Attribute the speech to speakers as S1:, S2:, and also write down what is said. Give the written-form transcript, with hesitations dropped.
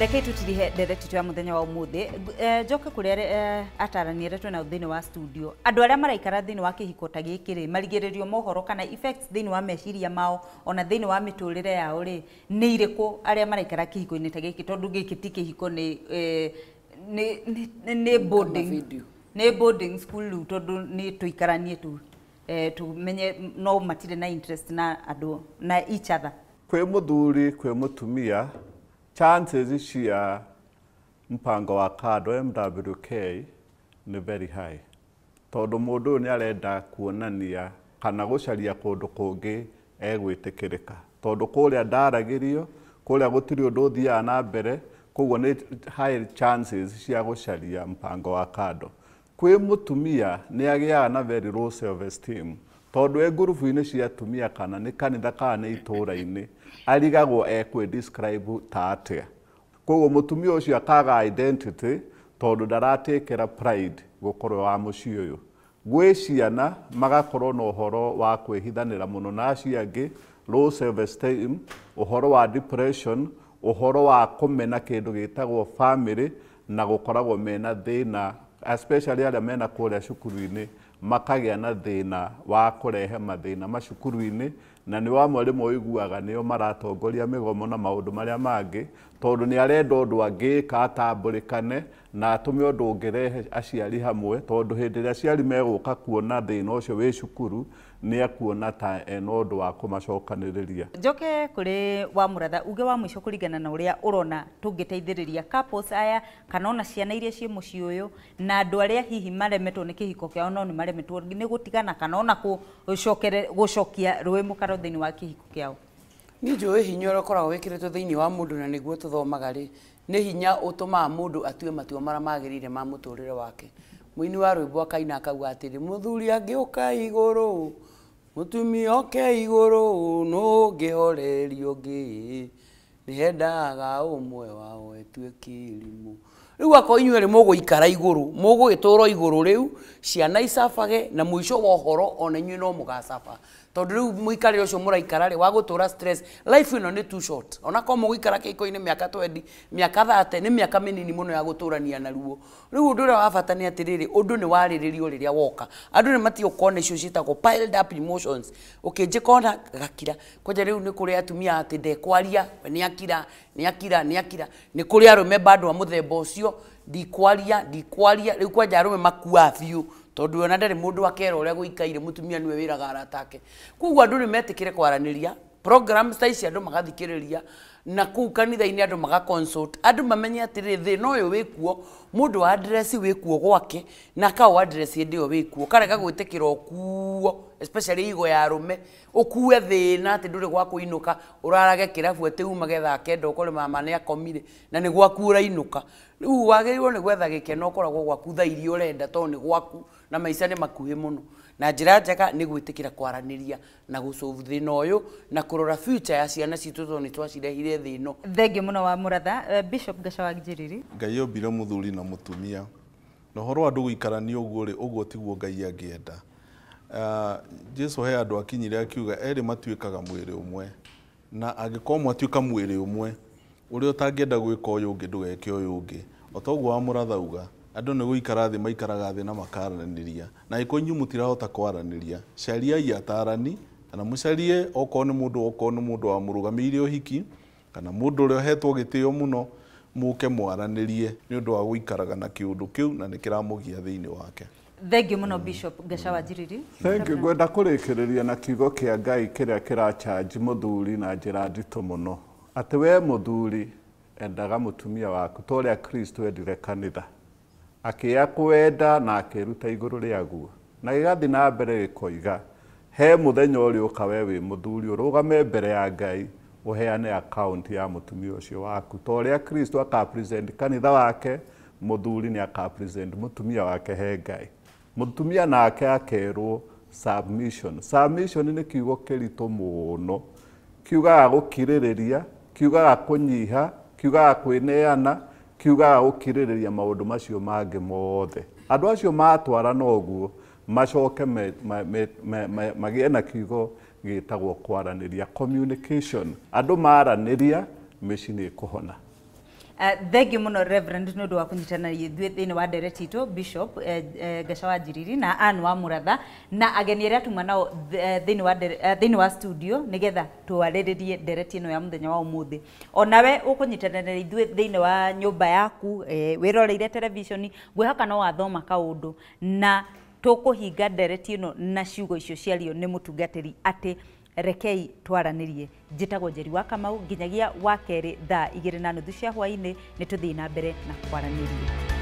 S1: Reke tutirihe ndereti ya muthenya wa umuthi. Njoke kuri atarani aria twina thiini wa studio. Andu aria maraikara thiini wa kihiko ta giki ri marigiririo mohoro kana effects thiini wa meciria mao ona thiini wa miturire yao ri ni iriku aria maraikara kihiko-ini ta giki, tondu giki ti kihiko ni ni boarding, ni boarding school riu, tondu ni tuikaranie tu tumenye no matire na interest na andu na each other.
S2: Kwi muthuri kwi mutumia chances cia mpango wa kando MWK ni very high, tondu mundu ni arenda kuonania kana gucaria kundu kungi egwitikirika, tondu kuria ndaragirio kuria gutiri undu uthiaga na mbere, koguo ni high chances cia gucaria mpango wa kando. Kwi mutumia ni agiaga na very low self esteem, tondu e ngurubu-inĩ cia atumia kana nĩ kanitha kana nĩ itũra-inĩ arigagwo ekwi describe ta atĩa. Koguo mutumia ũcio akaga identity tondu ndaratekera pride gukorwo wa mũciĩ ũyũ. Gwĩ ciana magakorwo na ũhoro wa kwĩhithanĩra mũno na acio angĩ, low self esteem, ũhoro wa depression, ũhoro wa kũmena kĩndũ gĩtagwo family, na gũkoragwo mena thĩna especially arĩa mena kũrĩa cukuru-inĩ makagĩa na thĩna wa kũrehe mathĩna macukuru-inĩ, na nĩ wa rĩmwe ũiguaga nĩo maratongoria mĩgomo na maũndũ marĩa mangĩ, tondũ nĩ arenda ũndũ angĩka atambũrĩkane na atũme ũndũ ũngĩrehe aciari hamwe, tondũ hĩndĩ ĩrĩa aciari megũka kuona thĩna ũcio wĩ cukuru nĩ akuona ta ena ũndũ wa kũmacokanĩrĩria.
S1: Njoke kũrĩ wa Mũratha, uge wa mũico kũringana na ũrĩa ũrona tũngĩteithĩrĩria couples aya kana ona ciana iria ciĩ mũciĩ ũyũ na andũ arĩa hihi maremetwo nĩ kĩhiko kĩao no nĩ maremetwo nĩ gũtigana kana ona gũcokia rũĩ mũkaro thĩinĩ wa kĩhiko kĩao.
S3: Niĩ njũĩ hinya ũrĩa ũkoragwo wĩkĩrĩtwo thĩinĩ wa mũndũ na nĩguo tũthomaga rĩ, nĩ hinya ũtũmaga mũndũ atue matua marĩa magĩrĩire ma mũtũrĩre wake. Mũini wa rwĩmbo akaina akauga atĩrĩ, mũthuri angĩũka igũrũ mũtumia oke igũrũ nũ ũngĩhoreria ũngĩ, nĩhendaga ũmwe wao etue kĩrimũ. Rĩu akorwo inyuĩ erĩ mũgũikara igũrũ, mũgũgĩtũra igũrũ rĩu, ciana icabage na mũico wa ũhoro ona inyuĩ no mũgacaba, tondũ rĩu mũikarĩre ũcio mũraikara rĩ wa gũtũra stress, life ĩno nĩ too short. Ona korwo mũgũikara kĩhiko-inĩ mĩaka 20, mĩaka 30, nĩ mĩaka mĩnini mũno ya gũtũrania na ruo. Rĩu ũndũ ũrĩa wa bata nĩ atĩrĩrĩ, ũndũ nĩ warĩrĩrio rĩrĩa woka. Andũ nĩ matige gũkorwo na icio ciĩtagwo piled up emotions. Ũkĩnjĩka ona gakira, kwanja rĩu nĩ kũrĩ atumia atĩ ndekwaria, we nĩ akira, nĩ akira, nĩ akira. Nĩ kũrĩ arũme bado a mũthemba ũcio, ndikwaria, ndikwaria. Rĩu kwanja arũme makuaga biũ, tondũ ona ndarĩ mũndũ akera ũrĩa gũikaire, mũtumia nĩwe wĩraga arata ake. Koguo andũ nĩ metĩkĩre kwaranĩria, programs ta ici andũ magathikĩrĩria, na kũu kanitha-inĩ andũ maga consult, andũ mamenye atĩrĩrĩ, thĩna ũyũ wĩkuo, mũndũ wa address wĩkuo gwake, na akaũ address hĩndĩ ĩyo wĩkuo, karega gwĩtĩkĩra ũkuo, especially igo ya arũme, ũkue thĩna atĩ ndũrĩ gwa kũinũka, ũrarage kĩrabu atĩ umage thaa kenda ũkore mama nĩ akomire, na nĩ gwaku ũrainũka. Rĩu wagĩrĩirwo nĩ gwetha gĩkeno ũkoragwo gwaku thaa iria ũrenda, tondũ nĩ gwaku na maica nĩ makuhĩ mũno. Na njĩra njega nĩ gwĩtĩkĩra kwaranĩria na gũsolve thĩna ũyũ na kũrora future ya ciana citũ, tondũ nĩ twacirehire thĩ ĩno.
S1: Thengiũ mũno wa Mũratha. Bishop Gacawa Njiriri.
S4: Ngai ombire mũthuri na mũtumia, na ũhoro wa andũ gũikarania ũguo rĩ, ũguo tiguo Ngai angĩenda. Jesu he andũ akinyire akiuga erĩ matuĩkaga mwĩrĩ ũmwe, na angĩkorwo mwatuĩka mwĩrĩ ũmwe, ũrĩa ũtangĩenda gwĩka ũyũ ũngĩ ndũgeke ũyũ ũngĩ. O ta ũguo wa Mũratha auga, andũ nĩ gũikara thĩ maikaraga thĩ na makaranĩria, na angĩkorwo inyuĩ mũtirahota kwaranĩria, cariai atarani, kana mũcarie okorwo nĩ mũndũ, okorwo nĩ mũndũ wamũrũgamĩire ũhiki, kana mũndũ ũrĩa ũhetwo gĩtĩo mũno, mũke mwaranĩrie nĩ ũndũ wa gũikaraga na kĩũndũ kĩu na nĩ kĩramũgia thĩinĩ wake.
S1: Thengiũ mũno Bishop Gacawa Njiriri.
S2: Thank you. Ngwenda kũrĩkĩrĩria na kiugo kĩa Ngai kĩrĩa kĩracharge mũthuri na njĩra nditũ mũno, atĩ we mũthuri endaga mũtumia waku ta ũrĩa Kristo endire kanitha, akĩya kwenda na akĩruta igũrũ rĩaguo, na gĩgathiĩ na mbere gĩkoiga he mũthenya ũrĩũka we wĩ mũthuri ũrũgame mbere ya Ngai ũheane account ya mũtumia ũcio waku, ta ũrĩa Kristo aka present kanitha wake, mũthuri nĩ aka present mũtumia wake he Ngai. Mũtumia nake akerwo submission. Submission nĩ kiugo kĩritũ mũno, kiugaga gũkirĩrĩria, kiugaga kũnyiha, kiugaga kwĩneana, kiugaga gũkirĩrĩria maũndũ macio mangĩ mothe. Andũ acio matwarana ũguo macoke magĩe na kiugo gĩtagwo kwaranĩria, communication. Andũ maranĩria mĩciĩ nĩ ĩkũhona.
S1: Thengiũ mũno Reverend nĩ ũndũ wa kũnyitana ithuĩ thĩinĩ wa ndereti itũ, Bishop Gaca wa Njiriri na Ann wa Mũratha na ageni arĩa tuma nao thĩinĩ wa studio nĩgetha twarĩrĩrie ndereti ĩno ya mũthenya wa ũmũthĩ. Onawe ũkũnyitanĩra ithuĩ thĩinĩ wa nyũmba yaku, wĩroreire televishoni, ngwĩhoka no wathoma kaũndũ, na tũkũhinga ndereti ĩno na ciugo icio ciario nĩ mũtungatĩri atĩ rekei twaranĩrie. Njĩtagwo Njeri wa Kamau, nginyagia wa kerĩ thaa 2:30 cia hwaĩ-inĩ nĩ tũthiĩ na mbere na kwaranĩria.